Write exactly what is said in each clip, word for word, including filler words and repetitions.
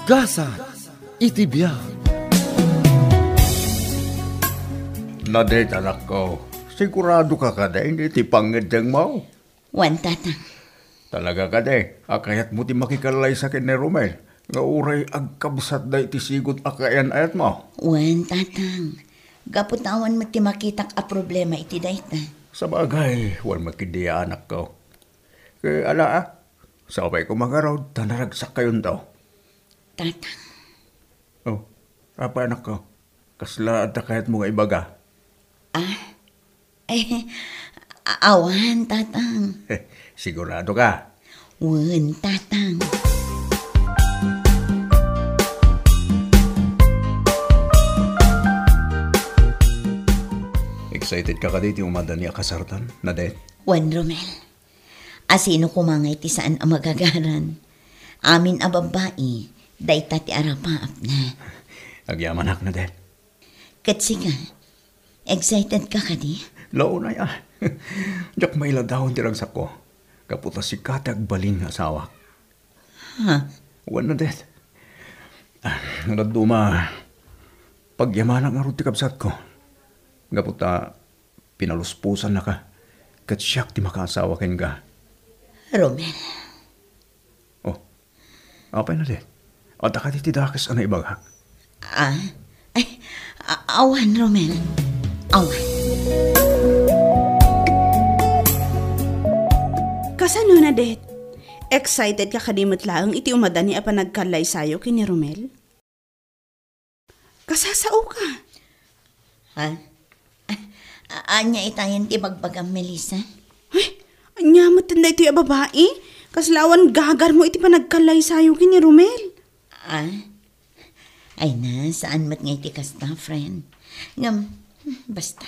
Gasat iti biag. Nadet, anakko, sigurado ka kadin iti pangngeddengmo? Wen, Tatang. Talaga kadi a kayatmo ti makikallaysa ken ni Romel nga uray agkabsatda iti sigud a kaayan-ayatmo? Wen, Tatang. Gapu ta awan met ti makitak a problema iti dayta. Sabagay, wen met ketdi, anakko. Ket ala, a, sapay koma ngarud ta naragsakkayonto. Tatang. Oh, apay, anakko? Kasla adda kayatmo nga ibaga? Ah? Eh, a-, awan, Tatang. Sigurado ka? Wen, Tatang. Excited ka kadi ti umadani a kasartan, Nadet? Wen, Romel. Asino koma ngay ti saan a magagaran? Amin a babbai, dayta ti arapaapna. Agyamanak, Nadet. Ket sika, excited ka kadi? Launay, a. Diak mailadawan ti ragsakko. Gapu ta sika ti agbalin nga asawak. Ha? Wen, Nadet. A, dadduma, pagyamanak ngarud ti kabsatko. Gapu ta pinaluspusannaka, ket siak ti makaasawa kenka. Romel. Oh, apay, Nadet? Adda kadi ti dakes a naibagak? Ah? Ay, a-, awan, Romel. Awan. Kasano, Nadet? Excited ka kadi met laeng iti umadani a panagkallaysayo ken ni Romel? Kasasaoka. Ha? A-, ania itayen ti bagbagam, Melissa? Ay, ania met daytoy a babai? Kasla awan gagarmo iti panagkallaysayo ken ni Romel. Ah? Ay na, saan met nga iti kasta, friend. Ngem, basta.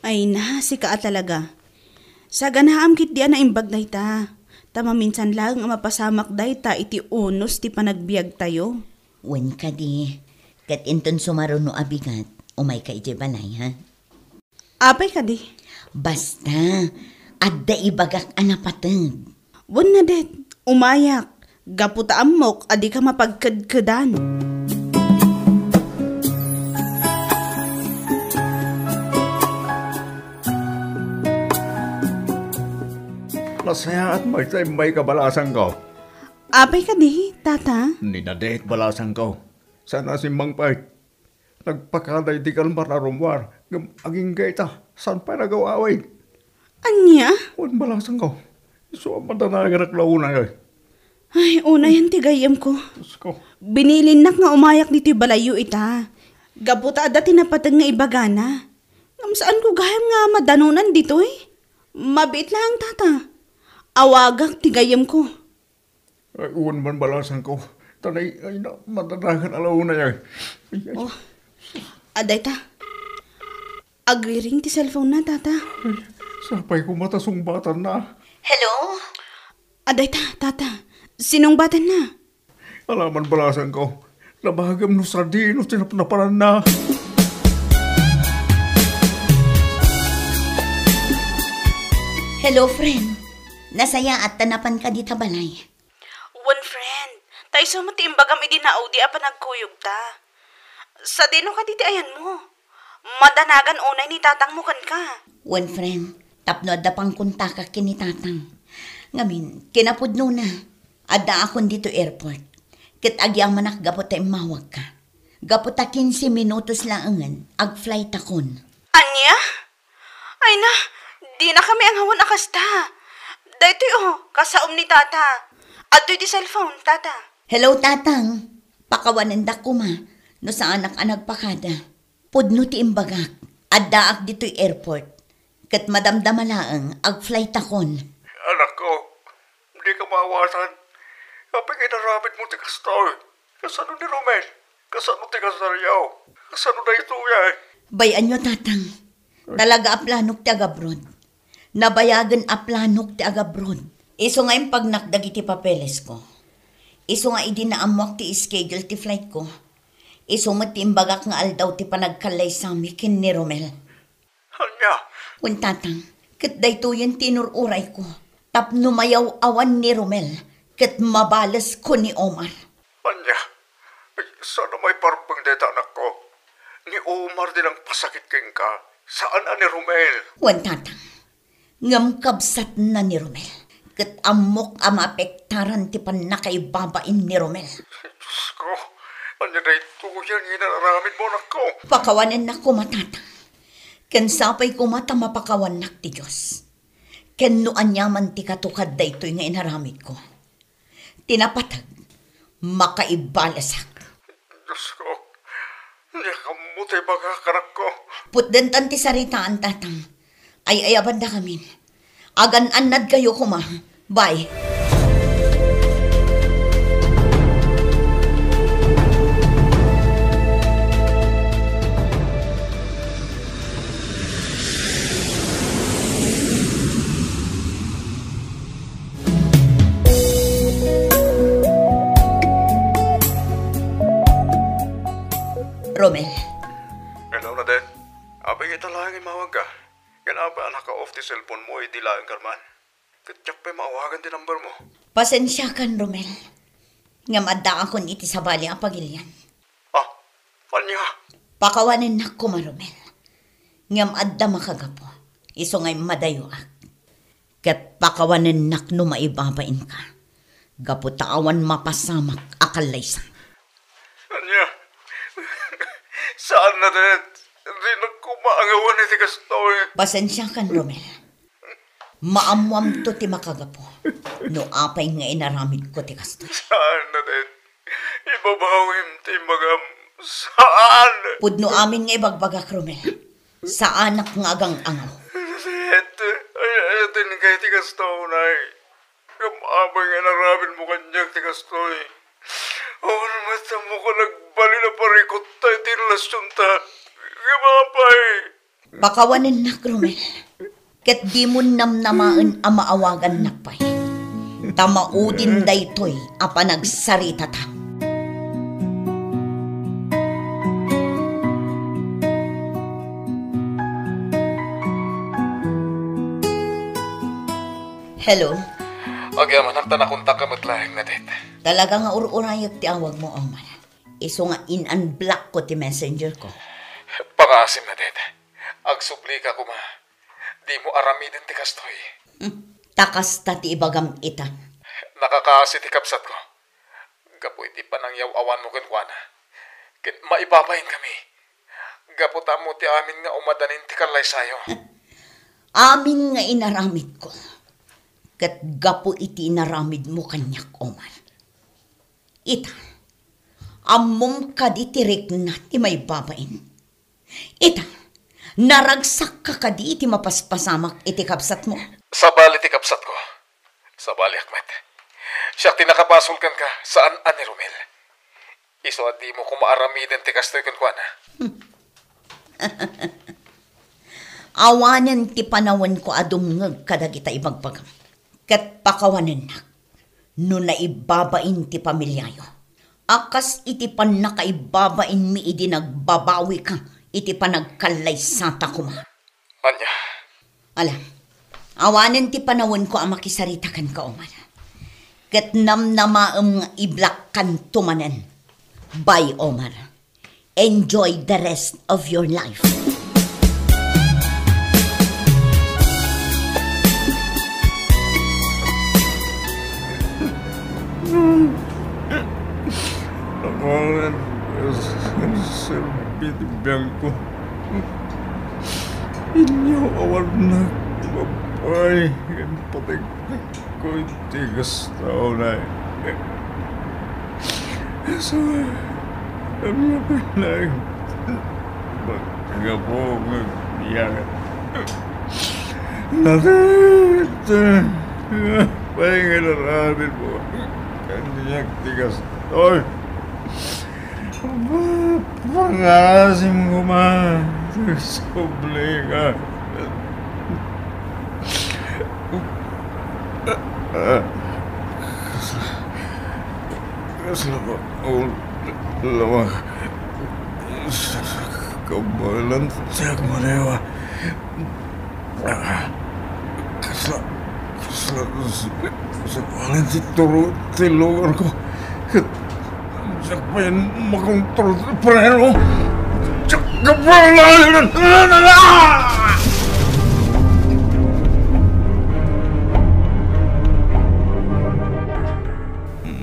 Ay na, sika a talaga. Saganaam ketdi a naimbag dayta. Ta maminsan laeng a mapasamak dayta iti unos ti panagbiagtayo. Wen kadi, ket inton sumaruno a bigat, umayka idiay balay, ha? Apay kadi? Basta, adda ibagak a napateg. Wen, Nadet, umayak, gapu ta ammok a dika mapagkedkedan. Nasayaat met ta immayka, balasangko. Apay kadi, Tata? Ni Nadet, balasangko. Saan a simmangpet. Nagpakada iti kalmar a rummuar, ngem agingga ita, saan pay nagaw-awid. Ania? Wen, balasangko. Isu a madanaganak la unay. Ay, unayan ti gayyemko. Diosko. Binilinnak nga umayak ditoy balayyo ita. Gapu ta adda ti napateg nga ibagana. Ngem saanko gayam nga madanonan ditoy. Mabiit laeng, Tata. Awagak ti gayyemko. Ay, wen man, balasangko. Ta nay-, ay na, madanagan a la unay, ay. Ay, ay. Oh. Adda ita. Agriring ti cellphone na, Tata. Ay, sapay koma ta sungbatanna. Hello? Adda ita, Tata. Sinungbatanna? Ala man, balasangko. Nabagem no sadino ti napnapananna. Hello, friend. Nasayaat ta napanka dita balay. Wen, friend, ta isu met ti imbagam idi naudi a panagkuyogta. Sadino kadi ti ayanmo? Madanagan unay ni tatangmo kenka. Wen, friend, tapno adda pangkontakak ken ni tatang. Ngamin, kinapudnona, addaakon ditoy airport. Ket agyamanak gapu ta immawagka. Gapu ta kinse minutos laengen, agflightakon. Ania? Ay na, dinakami angawan a kasta. Daytoy, oh, kasaom ni Tata. Adtoy ti cellphone, Tata. Hello, Tatang. Pakawanendak koma no saanak a nagpakada. Pudno ti imbagak. Addaak ditoy airport. Ket madamdama laeng, agflightakon. Anakko, dika maawasan. Apay nga inaramidmo ti kastoy? Kasano ni Romel? Kasano ti kasaryo? Kasano daytoy, eh? Bay-anyo, Tatang. Talaga a planok ti agabroad. Nabayagen a planok ti agabroad. Isu nga impagnak dagiti papelesko. Isu nga idi naammoak ti schedule ti flightko, isu met ti imbagak nga aldaw ti panagkallaysami ken ni Romel. Ania? Wen, Tatang, ket daytoyen ti inur-urayko tapno mayaw-awan ni Romel ket mabalesko ni Omar. Ania? Saan a maiparpeng dayta, anakko. Ni Omar ti nangpasakit kenka, saan a ni Romel. Wen, Tatang. Ngem kabsatna ni Romel. Ket ammok a maapektaran ti pannakaibabain ni Romel. Diosko, ania daytoyen nga inaaramidmo, anakko? Pakawanennak koma, Tatang. Ken sapay koma ta mapakawannak ti Dios. Ken no aniaman ti katukad daytoy nga inaramidko, ti napateg, makaibalesak. Diosko, ania kammo ti ibagak, anakko? Putdentan ti saritaan, Tatang. Ay-ayabandakamin. Agan-annadkayo koma. Bye. Romel. Hello, Nadet. Apay nga ita laeng immawagka? Ken apay a naka-off ti cellphone mo idi laeng kalman? Ket diak pay maawagan ti number mo. Pasensiakan, Romel. Ngem addaakon iti sabali a pagilian. Ah, ania? Pakawanennak koma, Romel. Ngem adda makagapu, isu nga immadayoak. Ket pakawanennak no maibabainka, gapu ta awan mapasamak a kallaysa. Ania? Saan, Nadet. Dinak koma angawan iti kastoy. Pasensiakan, Romel. Maammoamto ti makagapu no apay nga inaramidko ti kastoy. Saan, Nadet. Ibabawim ti imbagam. Saan? Pudno amin nga ibagbagak, Romel. Saanak nga agang-angaw. Nadet, ay-ayatenka iti kastoy, unay. Ngem apay nga inaramidmo kaniak ti kastoy? Awan met ammok a nagbalin a parikutta iti relasionta. Ngem apay? Pakawanennak, Romel. Ket dimo namnamaen a maawagannak pay. Ta maudin daytoy a panagsaritata. Hello? Agyamanak ta nakontakka met laeng, Nadet. Talaga nga ur-urayek ti awagmo, Omar. Isu nga in-unblockko ti messenger ko. Pangaasim, Nadet. Agsublika koma. Dimo aramiden ti kastoy. Hmm. Ta kasta ti ibagam ita. Nakakaasi ti kabsatko. Gapu iti panangyaw-awanmo kenkuana. Ket maibabainkami. Gapu ta ammo ti amin nga umadanin ti kallaysayo. Amin nga inaramidko. Ket gapu iti inaramidmo kaniak, Omar. Ita, ammom kadi ti rikna ti maibabain? Ita, naragsakka kadi iti mapaspasamak iti kabsatmo? Sabali ti kabsatko. Sabaliak met. Siak ti nakabasol kenka, saan a ni Romel. Isu a dimo koma aramiden ti kastoy kenkuana. Awanen ti panawenko a dumngeg kadagita ibagbagam. Ket pakawanennak no naibabain ti pamiliayo a kas iti pannakaibabainmi idi nagbabawika iti panagkallaysata koma. Ania? Ala, awanen ti panawenko a makisarita kenka, Omar. Ket namnamaem nga iblakkanto manen. Bye, Omar. Enjoy the rest of your life. Awan serbi ti biangko. Inyo awannak ti babai ken pateg. Koy ti gusto na. So, ano na pinag-, magkagapo, magbiyagan. Natin, pahinga na natin po. Kandiyak ti gusto. Pangaasim koma. Nagsublika. Kasla, kasla ba? Oh, lawag. Kabalan siya kumarewa. Ah, kasla, kasla, sa, sa, sa, ti turo, ti lugar ko. Ket, Diak mayen makontrol ti preno. Diak kabalayan.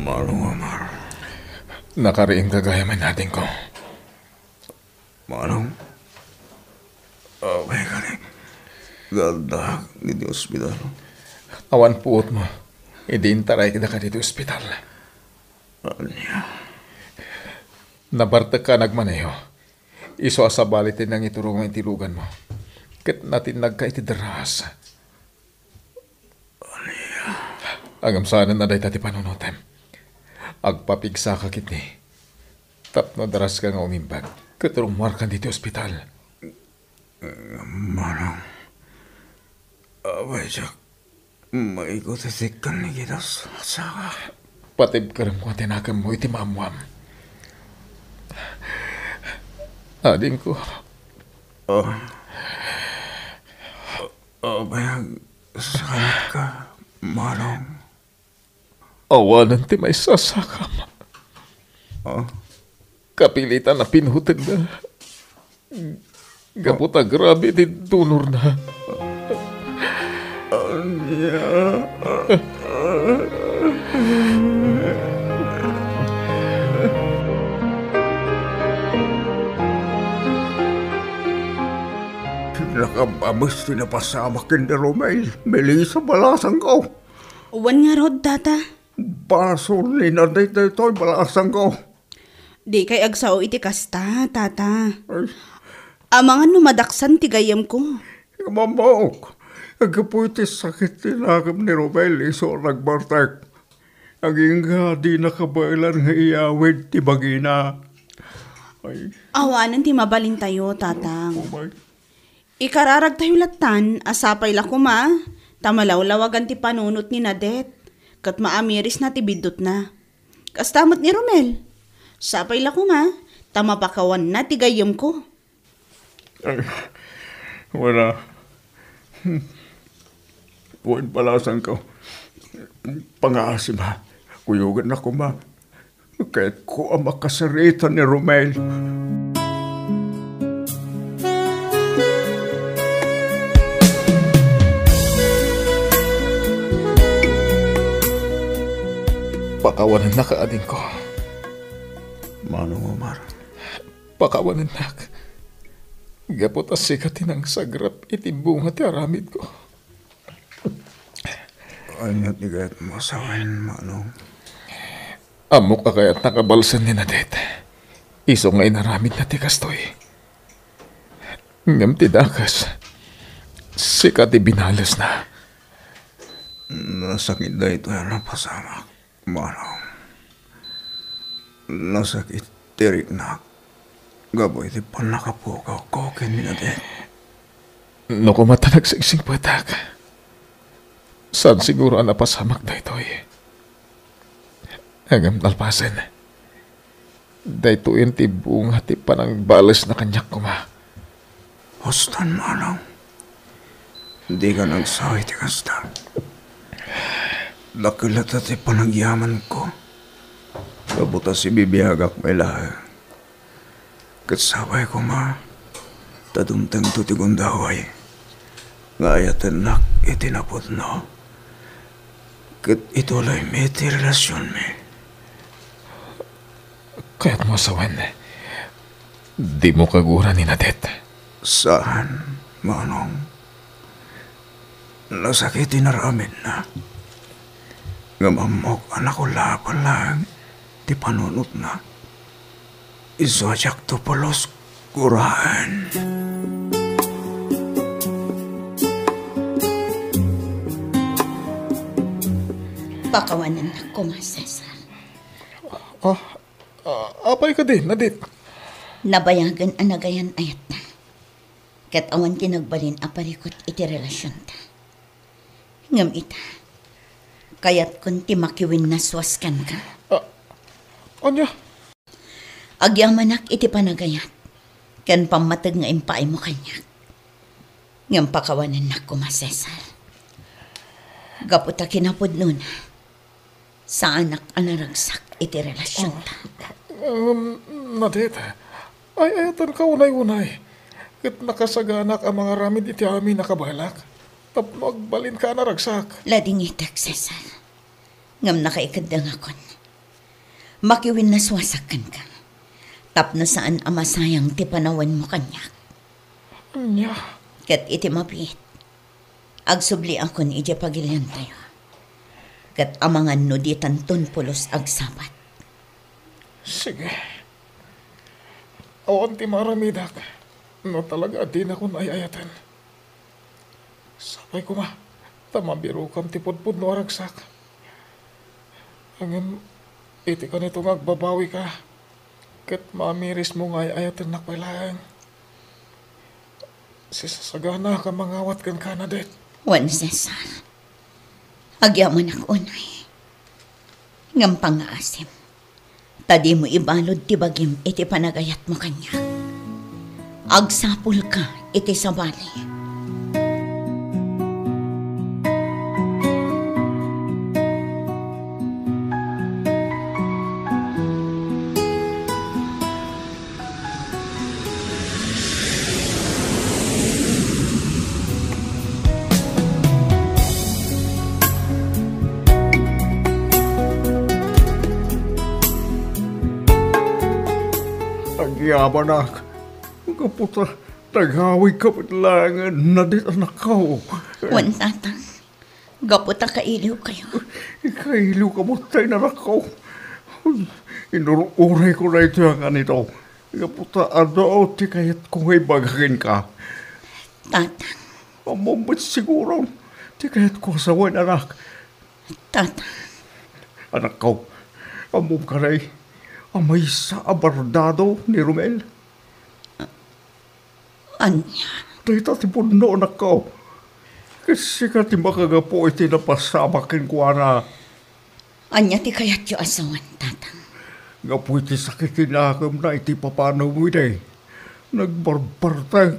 Manong Omar. Nakariingka gayam, adingko. Manong? Apay kadi nga addaak ditoy ospital? Awan puotmo idi intarayda kaditoy ospital. Ania? Nabartekka a nagmaneho. Isu a sabali ti nangiturong iti luganmo. Ket natinnagka iti derras. Ngem saanen a dayta ti panunotem. Agpapigsaka ketdi tapno daraska nga umimbag ket rummuarkan ditoy ospital. Manong, apay diak maikut iti kanikitas a saka? Patibkerem koma ti nakemmo iti maammoam. Adingko. Ah. Apay agsakatka, Manong? Awanen ti maisasakam. Ah? Kapilitan a pinutengna. Gapu ta grabe ti dunorna. Ania? Nakabamus ti napasamak ken ni Romel. Melissa, balasangko. Wen ngarud, Tata. Basol ni Nadet daytoy, balasangko. Dikay agsao iti kasta, Tata. Ay. Amangan no madaksan ti gayyemko. Ngem ammok, gapu iti sakit ti nakem ni Romel, isu a nagbartek. Agingga dina kabaelan nga iyawid ti bagina. Ay. Awanen ti mabalintayo, Tatang. Oh, my. Ikararagtayo lattan a sapay la koma ta malawlawagan ti panunot ni Nadet ket maamirisna ti biddutna. Kasta met ni Romel, sapay la koma ta mapakawanna ti gayyemko. Ay, wala. Wen, balasangko. Pangaasim a kuyoganna koma. Kayatko a makasarita ni Romel. Pakawanennak, adingko. Manong Omar. Pakawanennak. Gapu ta sika ti nangsagrap iti bunga ti aramidko. Ania ti kayatmo a sawen, Manong? Ammok a kayatnak a balsen ni Nadet. Isu nga inaramidna ti kastoy. Ngem ti dakes, sika ti binalesna. Nasakit daytoy a napasamak. Manong, nasakit ti riknak gapu iti pannakapugawko ken ni Nadet. No koma ta nagsingsingpetak, saan siguro a napasamak daytoy. Ngem nalpasen, daytoyen ti bunga ti panangbalesna kaniak koma. Huston, Manong. Dika nagsawi ti kasta. Dakkel latta ti panagyamanko. Gapu ta sibibiagak met laeng. Ket sapay koma ta dumtengto ti gundaway nga ayatennak iti napudno ket ituloymi ti relasionmi. Kayatmo a sawen, dimo kaguran ni Nadet? Saan, Manong. Nasakit ti inaramidna. Ngem ammok a nakulapal laeng ti panunotna. Isu a diakto pulos guraen. Pakawanennak koma, Cesar. Ah, ah, apay kadi, Nadet? Nabayagen a nagayan-ayatna. Ket awan ti nagbalin a parikut iti relasionta. Ngem ita, kayatkon ti makiwinnaswas kenka. Ah, ania? Agyamanak iti panagayat ken pammateg nga impaaymo kaniak. Ngem pakawanennak koma, Cesar. Gapu ta kinapudnona, saanak a naragsak iti relasionta. Um, Nadet, ay-ayatenka unay-unay. Ket nakasaganak a mangaramid iti amin a kabaelak tapno agbalinka a naragsak. Ladingitek, Cesar. Ngem nakaikeddengakon. Makiwinnasuasak kenka. Tapno saan a masayang ti panawenmo kaniak. Ania? Ket iti mabiit, agsubliakon idiay pagiliantayo. Ket amangan no ditanton pulos agsabat. Sige. Awan ti maaramidak no talaga a dinakon ay-ayaten. Sapay koma ta mabirokam ti pudpudno a ragsak. Ngem iti kanito nga agbabawika, ket mamirismo nga ay-ayatennak pay laeng. Sisasaganak a mangawat kenka, Nadet. Wen, Cesar. Agyamanak unay. Ngem pangngaasim, ta dimo ibalud ti bagim iti panagayatmo kaniak. Agsapulka iti sabali. Agyamanak, gapu ta nagawidka met laengen, Nadet, anakko. Wen, Tatang. Gapu ta kailiwkayo. Kailiwka met laeng, anakko. Inur-urayko daytoy a kanito. Gapu ta adu ti kayatko nga ibaga kenka. Tatang. Ammom met siguron ti kayatko a sawen, anak. Tatang. Anakko, ammom kadi a maysa a bardado ni Romel? Ania? Dayta ti pudno, anakko. Ket sika ti makagapu iti napasamak kenkuana. Ania ti kayatyo a sawen, Tatang? Gapu iti sakit ti nakemna iti papanawidna, nagbarbartek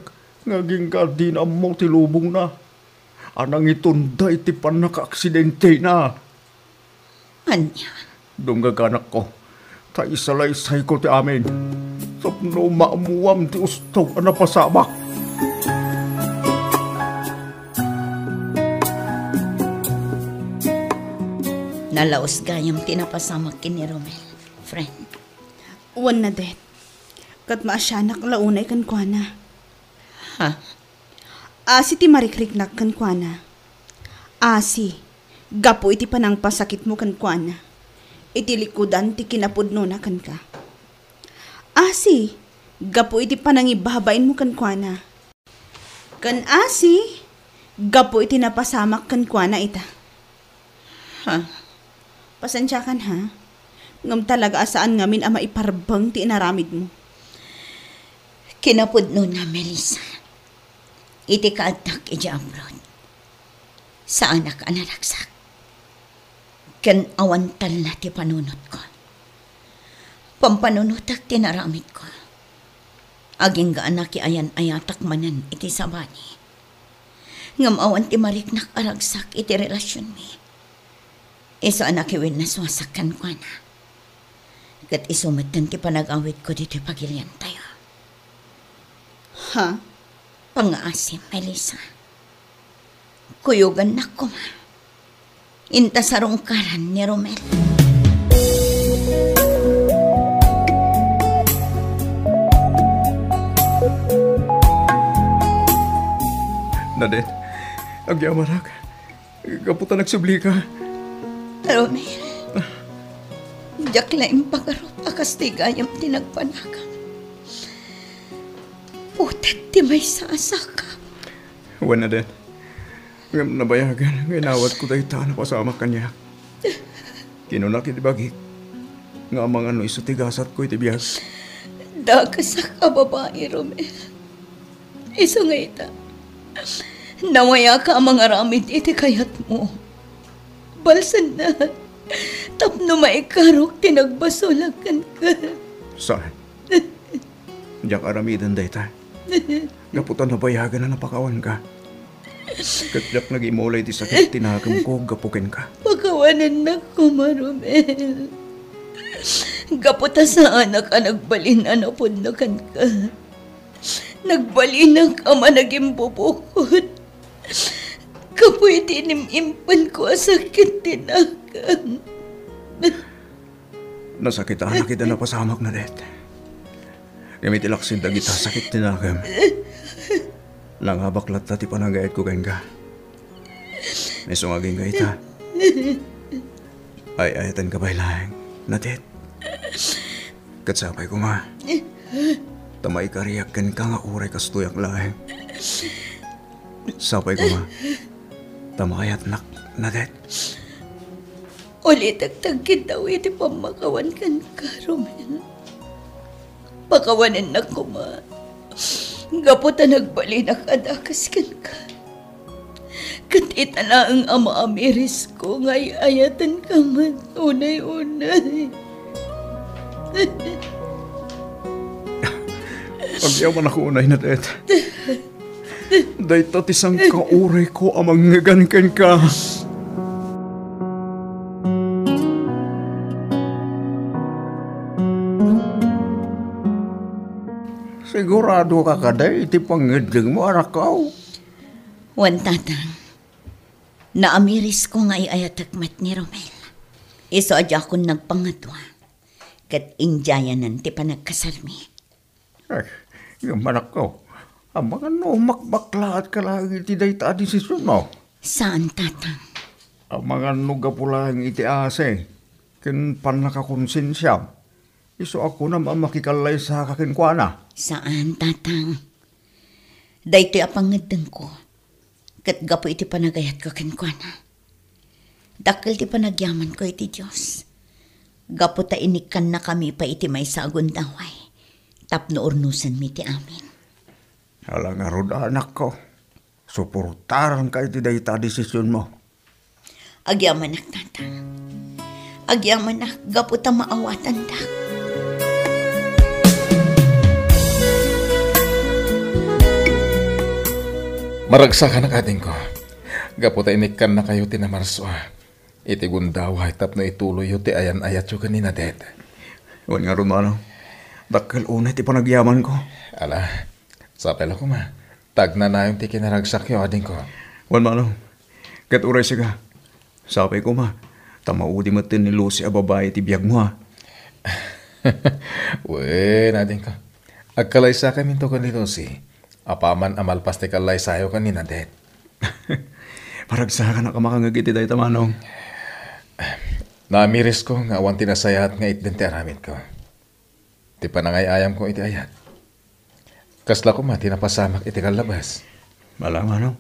nga agingga a dina ammo ti lubongna a nangitunda iti pannakaaksidentena. Ania? Dumngeg, anakko, ta isalaysayko ti amin tapno maammuam ti ustog a napasamak. Nalaus gayam ti napasamak ken ni Romel, friend. Wen, Nadet. Ket maasianak la unay kenkuana. Ha? Asi ti marikriknak kenkuana. Asi, gapu iti panangpasakitmo kenkuana, iti likudan ti kinapudnona kenka. Asi, gapu iti panangibabainmo kenkuana. Ken asi, gapu iti napasamak kenkuana ita. Ha? Pasensiakan, ha? Ngem talaga a saan ngamin a maiparbeng ti inaramidmo. Kinapudnona, Melissa, iti kaaddak idiay abroad, saanak a naragsak. Ken awan talna ti panunotko. Pampanunotek ti naramidko. Agingga a nakiayan-ayatak manen iti sabali. Ngem awan ti mariknak a ragsak iti relasionmi. Isu a nakiwinnasuasak kenkuana. Ket isu metten ti panagawidko ditoy pagiliantayo. Ha? Pangngaasim, Melissa. Kuyogannak koma. Inta sarungkaran ni Romel. Nadet, agyamanak. Gapu ta nagsublika. Romel, diak la impagarup a kastigayam ti nagpanagam. Putet ti maysa a sakam. Wen, Nadet. Ngem nabayagan nga inawatko dayta a napasamak kaniak. Kinunak iti bagik nga amangan no isu ti gasatko iti biag. Dakasak a babai, Romel. Isu nga ita, nawayaka a mangaramid iti kayatmo. Balsenna, tapno maikaruk ti nagbasolak kenka. Saan? Diak aramiden dayta. Gapu ta nabayagan a napakawanka. Ket diak nagimulay ti sakit ti nakemko gapu kenka. Pakawanennak koma, Romel. Gapu ta saanak a nagbalin a napunno kenka. Nagbalinak a managimbubukod. Gapu iti inim-impenko a sakit ti nakem. Nasakitanak iti napasamak, Nadet. Ngem iti laksid dagita sakit ti nakem, nangabak latta ti panagayatko kenka. Isu nga agingga ita, ay-ayatenka pay laeng, Nadet. Ket sapay koma ta maikariak kenka nga uray kastoyak laeng. Sapay koma ta maayatnak, Nadet. Ulitek ti agkiddaw iti pammakawan kenka, Romel. Pakawanennak koma gapu ta nagbalinak a dakes kenka. Ket ita laeng a maamirisko nga ay-ayatenka met unay-unay. Agyamanak unay, Nadet. Dayta ti sangkaurayko a mangngegana kenka. Siguradoka kadi iti pangngeddengmo, anakko? Wen, Tatang. Naamirisko nga ay-ayatek met ni Romel. Isu a diakon nagpangadua, ket indiayanan ti panagkasarmi. Ay, ngem, anakko, amangan no makbaklaatka laeng iti dayta a desisionmo? Saan, Tatang. Amangan no gapu laeng iti asi ken pannakakonsensiam, isu a kunam a makikallaysaka kenkuana? Saan, Tatang. Daytoy a pangngeddengko, ket gapu iti panagayatko kenkuana. Dakkel ti panagyamanko iti Dios, gapu ta inikkannakami pay iti maysa a gundaway tapno urnosenmi ti amin. Ala ngarud, anakko, suportaranka iti dayta a desisionmo. Agyamanak, Tatang. Agyamanak gapu ta maawatandak. Maragsakanak, adingko, gapu ta inikkannakayo ti namarsua iti gundaway tapno ituloyyo ti ayan-ayatyo ken ni Nadet. Wen ngarud, Manong, dakkel unay ti panagyamanko. Ala, sapay la koma ta agnanayon ti kinaragsakyo, adingko. Wen, Manong, ket uray sika, sapay koma ta maudi metten ni Lucy a babai iti biagmo, a. Wen, adingko, agkalaysakaminto ken ni Lucy apaman a malpas ti kallaysayo ken ni Nadet. Maragsakanak a makangngeg iti dayta, Manong. Naamirisko nga awan ti nasayaat nga itden ti aramidko. Ti panangay-ayamko iti ayat, kasla koma ti napasamak iti kallabas. Ala, Manong,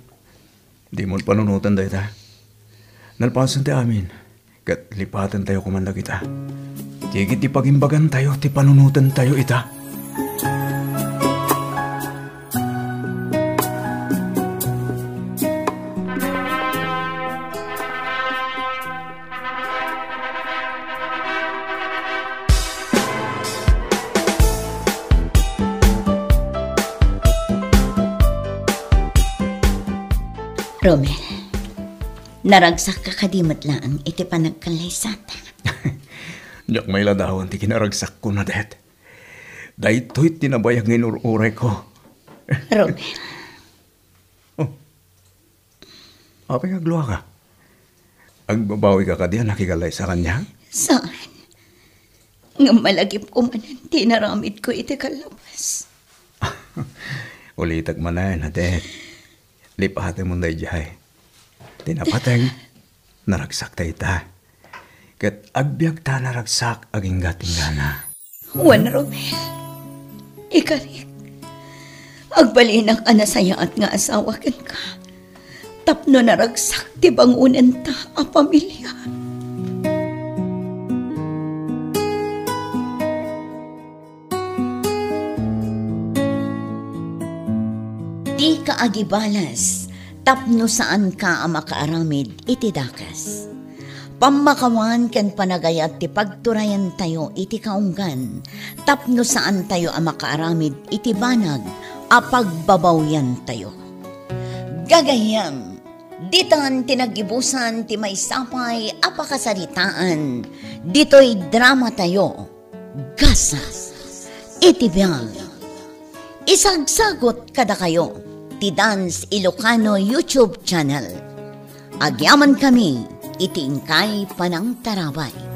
dimon panunoten dayta. Nalpasen ti amin, ket lipatentayo koman dagita. Ti igid ti pagimbagantayo ti panunotentayo ita. Romel, naragsakka kadi met laeng iti panagkallaysata? Diak mailadawan ti kinaragsakko, Nadet. Daytoy ti nabayag nga inur-urayko. Romel. Oh. Apay nga agluaka? Agbabawika kadi a nakikallaysa kaniak? Saan. Ngem malagipko manen ti inaramidko iti kallabas. Ulitek manen, Nadet. Lipatemon daydiay. Ti napateg, naragsakta ita. Ket agbiagta a naragsak agingga ti inggana. Wen, Romel, ikarik, agbalinak a nasayaat nga asawa kenka tapno naragsak ti bangonenta a pamilia. Dika agibalas tapno saanka a makaaramid iti dakes. Pammakawan ken panagayat ti pagturayantayo iti kaunggan tapno saantayo a makaaramid iti banag a pagbabawyantayo. Gagayyem, ditan ti naggibusan ti maysa pay a pakasaritaan ditoy dramatayo. Gasat iti biag. Isagsagut kadakayo ti Dance Ilocano YouTube channel. Agyaman kami iti inkay panangtarabay.